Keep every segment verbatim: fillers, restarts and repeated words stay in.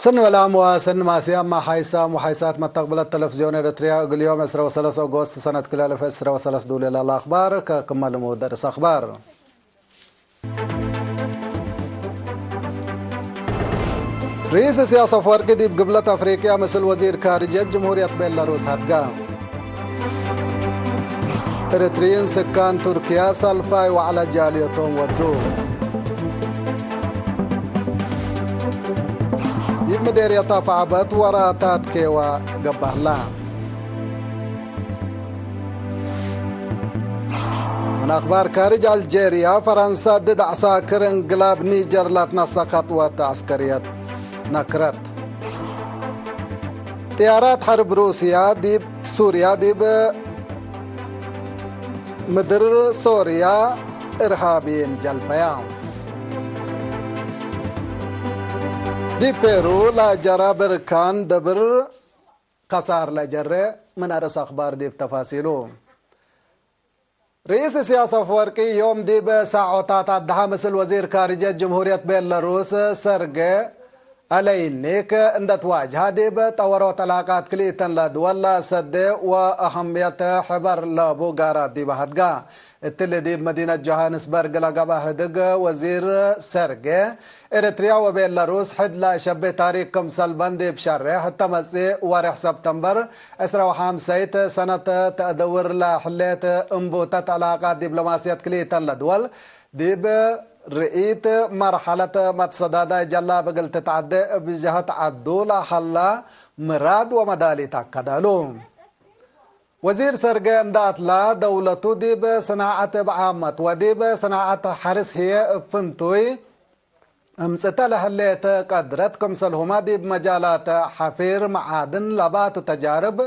ሰኒ ወላም ወሰኒ ማስያም፣ ሓይሳም ወሓይሳት መተቅብለት ተለፍዝዮን ኤረትርያ፣ እግል ዮም ዕስረ ወሰለስ ኦጎስት ሰነት ክልኤ አልፍ ዕስረ ወሰለስ ዱል ለለ አኽባር፣ ከክመ ልሙድ ርእስ አኽባር። ርኢስ እስያስ አፍወርቂ ዲብ ግብለት አፍሪቅያ ምስል ወዚር ካርጅየት ጅምሁርየት ቤላሩስ ሀድጋ። ኤረትርዪን ስካን ቱርክያ ሰልፋይ ወዕለ ጃልዮቶም ወዱ። ዲብ ምዴርየት አፍዐበት ወራታት ኬዋ ገብአ ህላ። ምን አኽባር ካርጅ፣ አልጄርያ፣ ፈረንሰ ድድ ዐሳክር እንቅላብ ኒጀር ለትነሰከት ወድ ዐስከርየት ነክረት። ጥያራት ሐርብ ሩስያ ዲብ ሱርያ ዲብ ምድር ሶርያ እርሃብይን ጀልፈያ። ዲብ ፔሩ ለጀረ ብርካን ደብር ከሳር ለጀረ። ምን አርእስ አኽባር ዲብ ተፋሲሉ። ርኢስ እስያስ አፍወርቂ ዮም ዲብ ሳዖታት አድሐ ምስል ወዚር ካርጅየት ጅምሁርየት ቤላሩስ ሰርጌ አለይኒክ እንደ ትዋጅሀ፣ ዲብ ጠወሮት ዕላቃት ክልኢተን ለድወል ለአሰዴ ወአሀምየት ሕበር ለቡ ጋራት ዲበ ሀድጋ። እትሊ ዲብ መዲነት ጆሃንስበርግ ለገብአ ህድግ ወዚር ሰርጌ፣ ኤረትርያ ወቤላሩስ ሕድ ለአሸቤ ታሪክ ክምሰል በን ዲብ ሸሬሕ እተ መጽእ ወሬሕ ሰብተምበር ዕስረ ወሐምሰይት ሰነት ተአደውር ለሕሌት እንቡተት ዕላቃት ዲብሎማስየት ክልኢተን ለድወል ዲብ ርኢት መርሐለት መትሰዳዳይ ጀላብ እግል ትትዐዴ እብ ጀህት ዐዱ ለሀላ ምራድ ወመዳሊት አከደ እሉ። ወዚር ሰርጌ እንደ አትላ፣ ደውለቱ ዲብ ስናዐት እብ ዓመት ወዲብ ስናዐት ሐርስ ህዬ እብ ፍንቱይ እምጽእተ ለህሌት ቀድረት፣ ክምሰልሁመ ዲብ መጃላት ሐፊር፣ መዓድን፣ ለባቱ ተጃርብ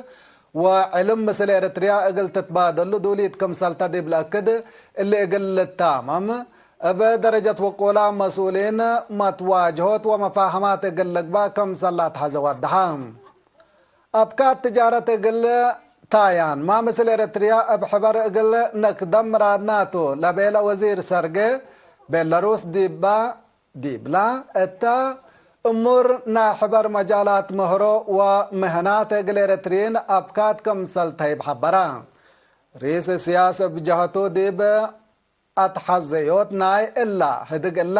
ወዕልም ምስል ኤረትርያ እግል ትትባደሉ ዱሊት ክምሰልተ ዲብ ለአክድ፣ እሊ እግል ልታመም፣ እብ ደረጀት ውቁላ መስኡሊን መትዋጅሆት ወመፋህማት እግል ልግባእ ክምሰል ለአትሐዘ ወደሐ። አብካት ትጃረት እግል ታያንማ ምስል ኤረትርያ እብ ሕበር እግል ነክደም ምራድና ቱ ለቤለ ወዚር ሰርጌ፣ ቤላሩስ ዲባ፣ ዲብላ እተ እሙር ናይ ሕበር መጃላት ምህሮ ወምህናት እግል ኤረትርዪን አብካት ክምሰል ተህይብ ሐበረ። ርኢስ እስያስ እብ ጀሀቱ ዲብ አትሐዘዮት ናይ እላ ህድግ እላ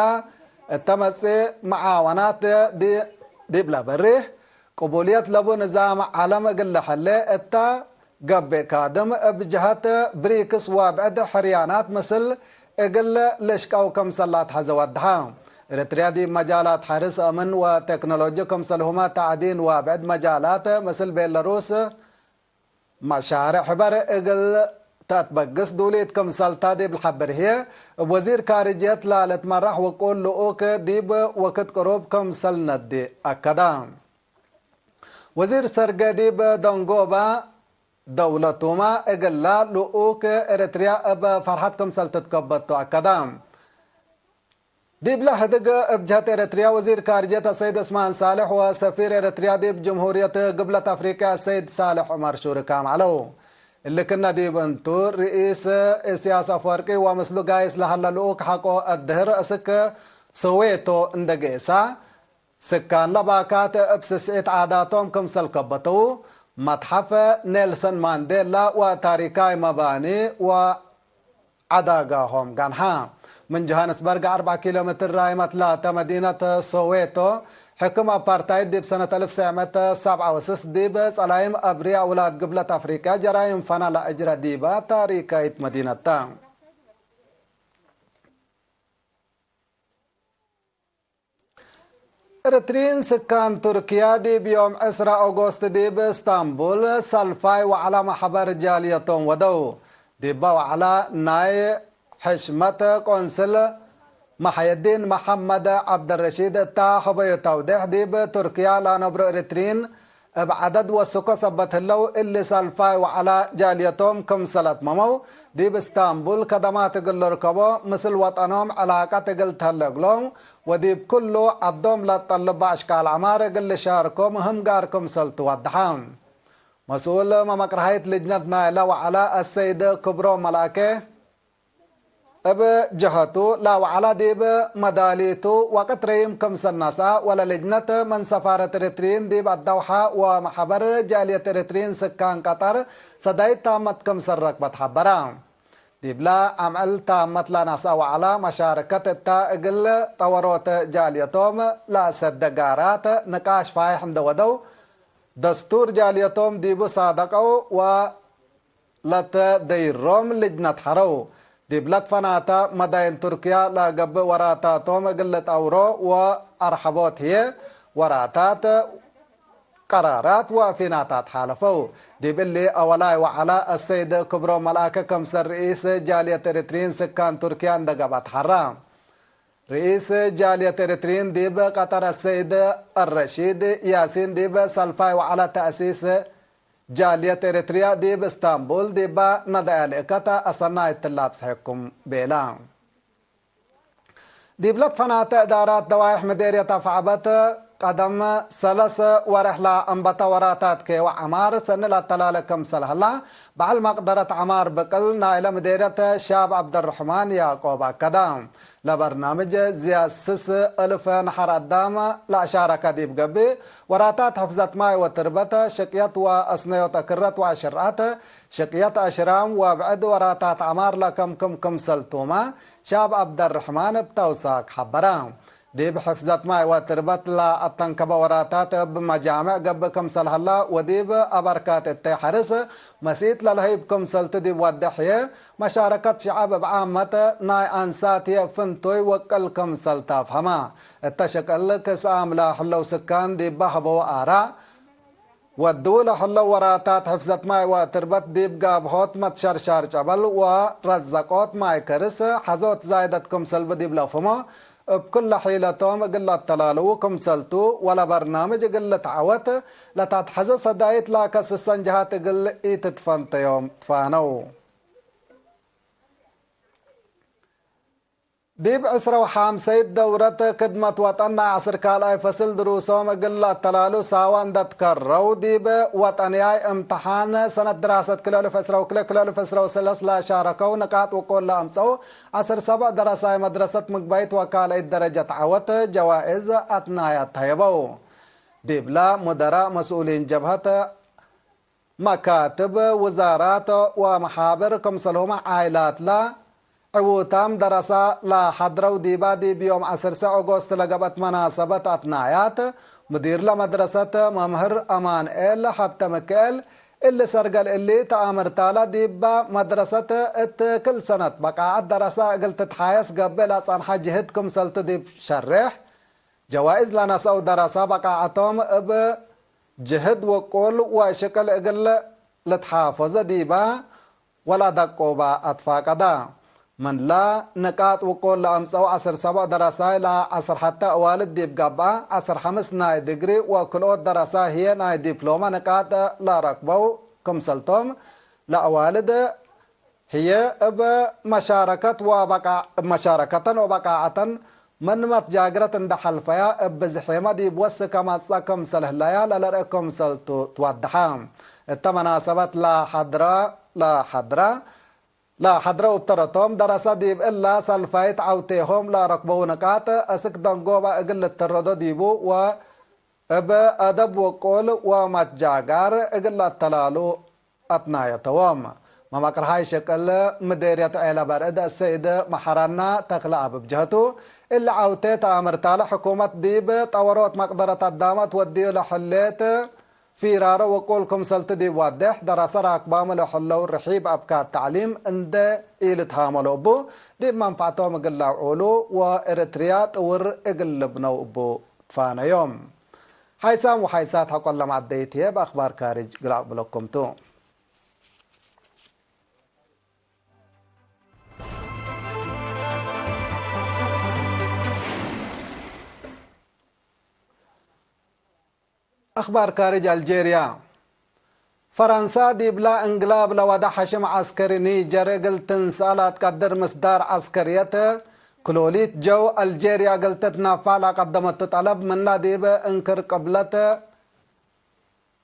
እተ መጽእ መዓወናት ዲ-፣ ዲብ ለበርህ ቅቡልየት ለቡ ንዛም ዐለም እግል ለሐሌ እተ ገብእ ካድም እብ ጀሀት ብሪክስ ወብዕድ ሕርያናት ምስል እግል ልሽቀው ክምሰል ለአትሐዘ ወደሐ። ኤረትርያ ዲብ መጃላት ሐርስ፣ አምን ወቴክኖሎጂ ክምሰልሁመ ተዕዲን ወብዕድ መጃላት ምስል ቤላሩስ መሻርዕ ሕበር እግል ተአትበግስ ዱሊት ክምሰልታ ዲብ ለሐብር ህዬ፣ እብ ወዚር ካርጅየት ለልትመራሕ ውቁል ልኡክ ዲብ ወክድ ቅሩብ ክምሰል ነዲ አከደ። ወዚር ሰርጌ ዲብ ደንጎበ ደውለቱመ እግላ ልኡክ ኤረትርያ እብ ፈርሐት ክምሰል ትትከበቶ አከደ። ዲብለ ህድግ፣ እብ ጀህት ኤረትርያ ወዚር ካርጅየት አሰይድ ዑስማን ሳልሕ ወሰፊር ኤረትርያ ዲብ ጅምሁርየት ግብለት አፍሪቅያ አሰይድ ሳልሕ ዑመር ሹርካም ዐለው። እሊ ክነ ዲብ እንቱ፣ ርኢስ እስያስ አፍወርቂ ወምስሉ ጋይስ ለሀለ ልኡክ ሐቆ አድህር እስክ ሶዌቶ እንደ ገእሳ፣ ስካን ለባካት እብ ስስዒት ዓዳቶም ክምሰል ከበተው፣ መትሐፍ ኔልሰን ማንዴላ ወታሪካይ መባኒ ወዐዳጋሆም ገንሐ። ምን ጆሃንስበርግ አርበዕ ኪሎ ሜትር ራይመት ላተ መዲነት ሶዌቶ፣ ሕክም አፓርታይድ ዲብ ሰነት አልፍ ሰዕ ምእት ሰብዓ ወስስ ዲብ ጸላይም አብርያ ውላድ ግብለት አፍሪቅያ ጀራይም ፈና ለአጅረ ዲባ ታሪካይት መዲነት ተ። ኤረትርዪን ስካን ቱርክያ ዲብ ዮም ዕስራ ኦጎስት ዲብ እስታንቡል ሰልፋይ ወዐለ መሕበር ጃልየቶም ወደው። ዲበ ወዐለ ናይ ሕሽመት ቆንስል መሐየዲን መሐመድ ዐብደረሺድ እታ ሀበዮት አውዴሕ ዲብ ቱርክያ ለአነብሮ ኤረትርዪን እብ ዐደድ ወስኮ ሰበት ህለው፣ እሊ ሰልፋይ ወዐለ ጃልየቶም ክምሰል አትመመው፣ ዲብ እስታንቡል ከደማት እግል ልርከቦ፣ ምስል ወጠኖም ዕላቀት እግል ተህለ እግሎም፣ ወዲብ ኩሉ ዐዶም ለትጠልቦ አሽቃል ዐማር እግል ልሻርኮ ምህም ጋር ክምሰል ትወደሐ። መስኡል መመቅረሀይት ልጅነት ናይለ ወዐለ አሰይድ ክብሮም መልአኬ፣ እብ ጀሀቱ፣ ለወዐለ ዲብ መዳሊቱ ወቅት ረዪም ክምሰል ነስአ፣ ወለልጅነት ምን ሰፋረት ኤረትርዪን ዲብ አዳውሐ ወመሐበር ጃልየት ኤረትርዪን ስካን ቀጠር ሰዳይት ታመት ክምሰል ረክበት ሐበረ። ዲብለ አምዕል ታመት ለነስአ ወዐለ መሻረከት እተ እግል ጠወሮት ጃልየቶም ለሰደ ጋራት ንቃሽ ፋይሕ እንደ ወደው፣ ደስቱር ጃልየቶም ዲቡ ሳደቀው ወ ለተደይሮም ልጅነት ሐረው። ዲብለ ፈናተ መዳይን ቱርክያ ለገብእ ወራታቶም እግል ልጠውሮ ወአርሐቦት ህዬ ወራታት፣ ቀራራት ወፊናታት ሓለፈው። ዲብ እሊ አወላይ ወዐለ አሰይድ ክብሮ መልአከ ክምሰል ርኢስ ጃልየት ኤረትርዪን ስካን ቱርክያ እንደ ገብአ ተሐራ። ርኢስ ጃልየት ኤረትርዪን ዲብ ቀጠር አሰይድ አልረሺድ ያሲን ዲብ ሰልፋይ ወዐለ ተእሲስ ጃልየት ኤረትርያ ዲብ እስታንቡል ዲባ ነድአየ ልእከተ አሰናይት ትላብሰሐኩም ቤላ። ዲብለ ፈናተ እዳራት ደዋይሕ ምዴርየት አፍዐበት ቀደም ሰለስ ወሬሕ ለአንበተ ወራታት ኬወ ዐማር ሰኒ ለአተላለ ክምሰል ሀላ በዐል መቅደረት ዐማር ብቅል ናይለ ምዴርየት ሻብ ዐብደርሕማን ያዕቆብ አከደ። ለበርናምጅ ዝያድ ስስ እልፍ ነሐር አዳም ለአሻረከ ዲብ ገብእ፣ ወራታት ሕፍዘት ማይ ወትርበት፣ ሽቅየት ወአስነዮት አክረት ወአሽርአት፣ ሽቅየት አሽራም ወብዕድ ወራታት ዐማር ለከምክም ክምሰልቱመ፣ ሻብ ዐብደርሕማን እብ ተውሳክ ሐበረ። ዲብ ሕፍዘት ማይ ወትርበት ለአተንከበ ወራታት እብ መጃምዕ ገብእ ክምሰል ሀላ ወዲብ አበርካት እተይ ሐርስ መሲት ለልሀይብ ክምሰልቱ ዲብ ወዴሕ ህዬ፣ መሻረከት ሸዐብ እብ ዓመት ናይ አንሳት ህዬ ፍንቱይ ወቅል ክምሰል ተአፍሀመ። እተ ሽቅል ክስአም ለህለው ስካን ዲበ ሀበው አራእ ወድው ለህለው ወራታት ሕፍዘት ማይ ወትርበት ዲብ ጋብሆት መትሸርሻር ጨበል ወረዘቆት ማይ ከርስ ሐዞት ዛይደት ክምሰልቡ ዲብ ለአፍህሞ፣ እብ ክለ ሒለቶም እግል ለአተላልዉ ክምሰልቱ፣ ወለበርናምጅ እግል ልትዐወት ለተትሐዘ ሰዳይት ለከስሰን ጀሃት እግል ኢትትፈንተዮም ትፋነው። ዲብ ዕስረ ወሐምሰይት ደውረት ክድመት ወጠን ናይ ዐስር ካልኣይ ፈስል ድሩሶም እግል ለአተላሉ ሳወ እንደ ትከረው፣ ዲብ ወጠንያይ እምትሓን ሰነት ድራሰት ክልኤ አልፍ ዕስረ ወክልኤ ክልኤ አልፍ ዕስረ ወሰለስ ለአሻረከው ንቃጥ ውቁል ለአምጸው ዐስር ሰብዕ ደረሳይ መድረሰት ምግባይት ወካልአይት ደረጀት ዐወት ጀዋእዝ አትናያት ተህየበው። ዲብለ ሙደራእ መስኡሊን ጀብሀት መካትብ፣ ውዛራት ወመሓብር፣ ክምሰልሁመ ዓይላትለ ዕዉታም ደረሳ ለሐድረው ዲባ፣ ዲብ ዮም ዐስር ሰዕ ኦጎስት ለገብአት መናሰበት አትናያት፣ ሙዲርለ መድረሰት መምህር አማንኤል ሀብተ ምክኤል፣ እሊ ሰርገል እሊ ተአምርታለ ዲባ መድረሰት እት ክል ሰነት በቃዐት ደረሳ እግል ትትሓየስ ገብእ ለጸንሐ ጅህድ ክምሰልቱ ዲብ ሸሬሕ፣ ጀዋይዝ ለነስአው ደረሰ በቃዐቶም እብ ጅህድ ውቁል ወሽቅል እግል ልትሓፈዞ ዲበ ወለአደቁበ አትፋቀደ። ምንለ ንቃጥ ውቁል ለአምጸው ዐስር ሰብዕ ደረሳይ ለዐስር ሐተ አዋልድ ዲብ ገብአ፣ ዐስር ሐምስ ናይ ዲግሪ ወክልኦት ደረሳይ ህዬ ናይ ዲፕሎመ ንቃጥ ለረክበው ክምሰልቶም ለአዋልድ ህዬ እብ መሻረከት ወበቃ-፣ እብ መሻረከተን ወበቃዐተን ምን መትጃግረት እንደ ሐልፈያ፣ እብ ብዝሒመ ዲብ ወስከ መጽአ ክምሰል ህለያ ለልርእ ክምሰልቱ ትወደሐ። እተ መናሰበት ለሐድረ፣ ለሐድረ፣ ለሐድረው እብ ተረቶም ደረሰ ዲብ እለ ሰልፋይት ዐውቴሆም ለረክበው ንቃጥ እስክ ደንጎበ እግል ልትረዶ ዲቡ ወእብ አደብ ወቁል ወመትጃጋር እግል ለአተላሉ አትናየተዎም። መመቅርሃይ ሸቅል ምዴርየት ዔለ በርዕድ አሰይድ መሐረና ተክለአብ እብ ጀህቱ፣ እሊ ዐውቴ ተአምርታለ ሕኩመት ዲብ ጠወሮት መቅደረት አዳመት ወድዩ ለሕሌት ፊራሮ ወቁል ክምሰልቱ ዲብ ዋዴሕ፣ ደረሰ ራክባሙ ለሕለው ርሒብ አብካት ተዕሊም እንዴ ኢልትሃመሎ እቡ፣ ዲብ መንፈዕቶም እግል ለአውዑሉ ወኤረትርያ ጥውር እግል ልብነው እቡ ትፋነዮም። ሓይሳም ወሓይሳት ሐቆለ መዐደይት ህዬ በአክባር ካርጅ እግል አቅብለኩም ቱ። አክባር ካርጅ አልጄርያ። ፈረንሳ ዲብላ እንግላብ ለወደ ሐሽም ዐስከሪ ኒጀር እግል ትንሰአ ለአትቀድር ምስዳር ዐስከርየት ክሎሊት ጀው አልጄርያ እግል ትትነፋዕ ለቀደመቱ ጠለብ ምንላ ዲብ እንክር ቅብለት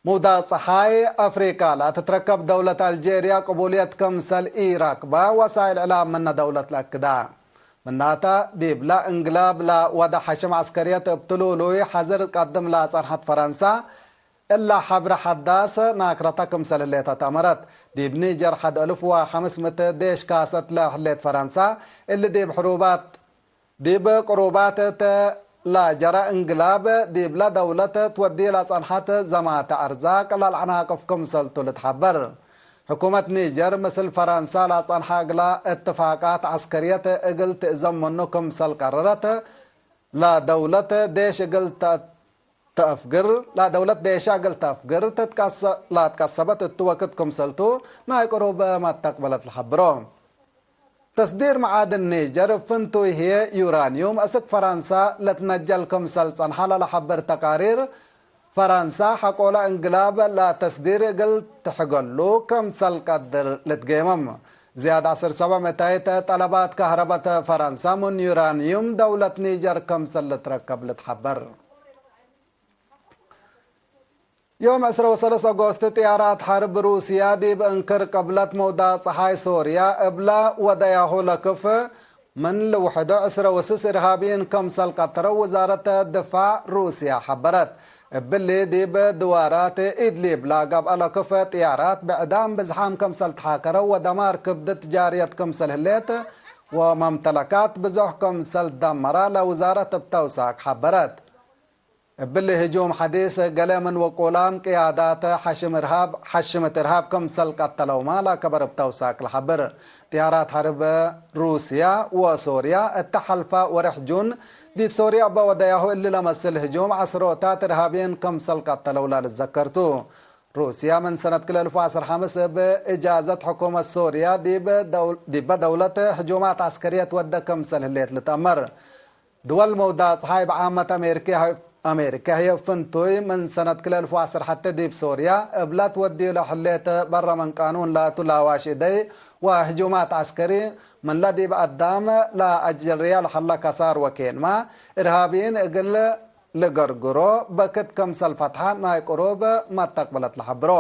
ምውዳቅ ጸሓይ አፍሪቃ ለትትረከብ ደውለት አልጄርያ ቅቡልየት ክምሰል ኢረክበ ወሳይል እዕላም ምነ ደውለት ለአክዳ። ምናተ፣ ዲብለ እንግላብ ለወደ ሐሽም ዐስከርየት እብ ትሉሉይ ሐዝር ቀድም ለጸንሐት ፈረንሳ፣ እለ ሐብረ ሐዳስ ናክረተ ክምሰል ህሌት አተአመረት። ዲብ ኒጀር ሐድ አልፍ ወሐምስ ምእት ዴሽ ካሰት ለህሌት ፈረንሳ፣ እሊ ዲብ ሕሩባት ዲብ ቅሩባት እተ ለጀረ እንግላብ፣ ዲብለ ደውለት ትወዲ ለጸንሐት ዘማተ አርዛቅ ለልአናቅፍ ክምሰልቱ ልትሐበር። ሕኩመት ኒጀር ምስል ፈረንሳ ለጸንሐ እግለ እትፋቃት ዐስከርየት እግል ትእዘም ምኑ ክምሰል ቀረረት፣ ለደውለት ዴሽ እግል ተ-፣ ተአፍግር፣ ለደውለት ዴሻ እግል ተአፍግር ትትቀሰ-፣ ለትቀሰበት እቱ ወክድ ክምሰልቱ ናይ ቅሩብ መተቅበለት ለሐብሮ። ተስዲር መዓድን ኒጀር ፍንቱይ ህዬ ዩራንዩም እስክ ፈረንሳ ለትነጀል ክምሰል ጸንሐ ለለሐብር ተቃሪር፣ ፈረንሳ ሐቆለ እንግላብ ለተስዲር እግል ትሕገሉ ክምሰል ቀድር ልትጌመም። ዝያድ ዐስር ሰበብ እታይት ጠለባት ከህረበት ፈረንሳ ምን ዩራንዩም ደውለት ኒጀር ክምሰል ልትረከብ ልትሐበር። ዮም ዕስራ ወሰለስ አጎስት፣ ጥያራት ሐርብ ሩስያ ዲብ እንክር ቅብለት መውዳቅ ጸሓይ ሶርያ እብለ ወደያሁ ለክፍ ምን ልውሕዶ ዕስራ ወስስ እርሃብይን ከምሰል ቀተረው ውዛረት ድፋዕ ሩስያ ሐበረት። እብሊ ዲብ ድዋራት ኢድሊብ ለገብአ ለክፍ ጥያራት ብዕዳም ብዝሓም ከምሰል ተሓከረው ወደማር ክብድት ጃርየት ከምሰል ህሌት ወመምተለካት ብዞሕ ከምሰል ደመራ ለውዛረት እብ ተውሳክ ሐበረት። እብሊ ህጁም ሐዲስ፣ ገሌ ምን ወቁላም ቅያዳት ሐሽም እርሃብ፣ ሐሽምት እርሃብ ክምሰል ቀተለውመ ለከበር እብ ተውሳክ ለሐብር። ጥያራት ሐርብ ሩስያ ወሶርያ እተ ሐልፈ ወርሕ ጁን ዲብ ሶርያ እበ ወደያሁ እሊ ለመስል ህጁም ዐስሮታት እርሃብይን ክምሰል ቀተለው ለልትዘከር ቱ። ሩስያ ምን ሰነት ክልኤ አልፍ ወዐስር ሐምስ እብ እጃዘት ሕኩመት ሶርያ ዲብ ደው-፣ ዲበ ደውለት ህጁማት ዐስከርየት ወደ ክምሰል ህሌት ልትአመር። ድወል መውዳቅ ጸሓይ ብዓመት አሜሪከ፣ አሜሪከ ህዬ ፍንቱይ ምን ሰነት ክልኤ አልፍ ወዐስር ሐቴ ዲብ ሶርያ እብለ ትወድዩ ለህሌት በረ ምን ቃኑን ላቱ ለአዋሽ እደይ ወህጁማት ዐስከሪ ምንለ ዲብ አዳም ለአጀርያ ለሀለ ከሳር ወኬንመ እርሃብይን እግል ልገርግሮ በክት ክምሰል ፈትሐ ናይ ቅሩብ መተቅብለት ለሐብሮ።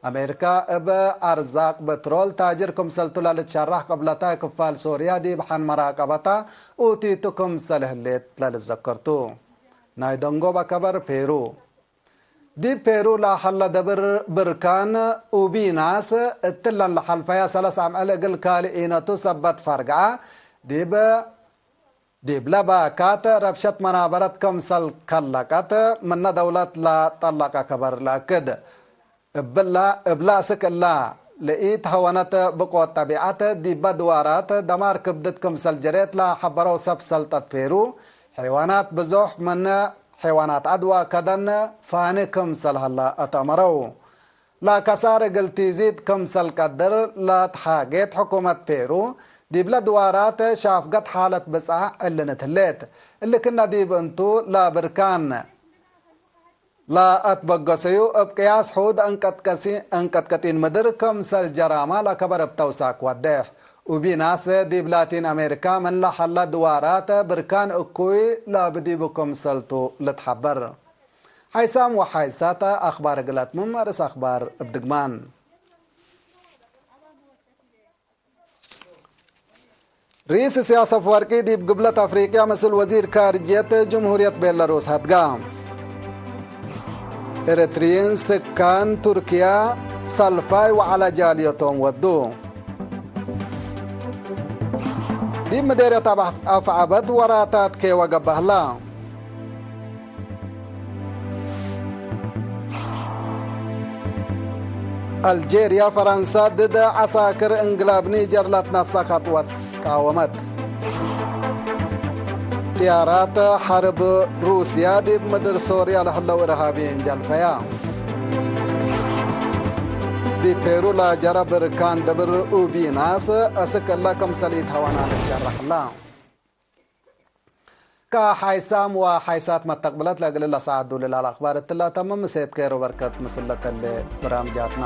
አሜሪካ እብ አርዛቅ ብትሮል ታጅር ክምሰልቱ ለልትሸረሕ ቅብለታይ ክፋል ሶርያ ዲብ ሐን መራቀበታ ኡቲቱ ክምሰል ህሌት ለልዘከርቱ። ናይ ደንጎብ አከበር ፔሩ። ዲብ ፔሩ ለሀለ ደብር ብርካን ኡቢናስ እትለን ለሐልፈያ ሰለስ አምዕል እግል ካልእ ኢነቱ ሰበት ፈርግዐ። ዲብ ዲብለ ባካት ረብሸት መናበረት ክምሰል ከለቀት ምነ ደውለት ለጠለቀ ከበር ለአክድ። እብላ፣ እብላ እስክ እላ ለኢትሀወነት ብቆት ጠቢዐት ዲበ ድዋራት ደማር ክብድት ክምሰል ጀሬት ለሐበረው ሰብ ሰልጠት ፔሩ፣ ሐይዋናት ብዞሕ ምን ሐይዋናት ዐድዋ ከደን ፋኒ ክምሰል ሀላ አተአመረው። ለከሳር እግል ቲዚድ ክምሰል ቀድር ለትሓጌት ሕኩመት ፔሩ፣ ዲብለ ድዋራት ሻፍገት ሓለት ብጽዓ ዕልንት ህሌት። እሊ ክነ ዲብ እንቱ፣ ለብርካን ለአትበገሰዩ እብ ቅያስ ሑድ አንቀጥቀሲ-፣ አንቀጥቀጢን ምድር ክምሰል ጀራማ ለከበር እብ ተውሳክ ወዴሕ። ኡቢናስ ዲብ ላቲን አሜሪካ ምን ለሀለ ድዋራት ብርካን እኩይ ለብዲቡ ክምሰልቱ ልትሐበር። ሓይሳም ወሓይሳት አኽባር እግል አትምም፣ ርእስ አኽባር እብ ድግማን። ርኢስ እስያስ አፍወርቂ ዲብ ግብለት አፍሪቅያ ምስል ወዚር ካርጅየት ጅምሁርየት ቤላሩስ ሀድጋ። ኤረትርይን ስካን ቱርክያ ሰልፋይ ወዐለ ጃልዮቶም ወዱ። ዲብ ምዴርየት አፍ-፣ አፍዐበት ወራታት ኬወ ገብአ ህላ። አልጄርያ፣ ፈረንሳ ድድ ዐሳክር እንግላብ ኒጀር ለትነሰእ ከጥወት ቃወመት። ጥያራት ሐርብ ሩስያ ዲብ ምድር ሶርያ ለህለው እርሃብይን ጀልፈያ። ዲብ ፔሩ ለጀረ ብርካን ደብር ኡቢናስ እስክ እለ ክምሰል ኢትሀወና ልትሸረሕ ህላ። ከሓይሳም ወሓይሳት መተቅብለት ለእግል ለሰዓት ዱል ላል አኽባር እትለ ተምም፣ ምሴት ኬሮ በርከት ምስል ለተሌ በራምጃትና።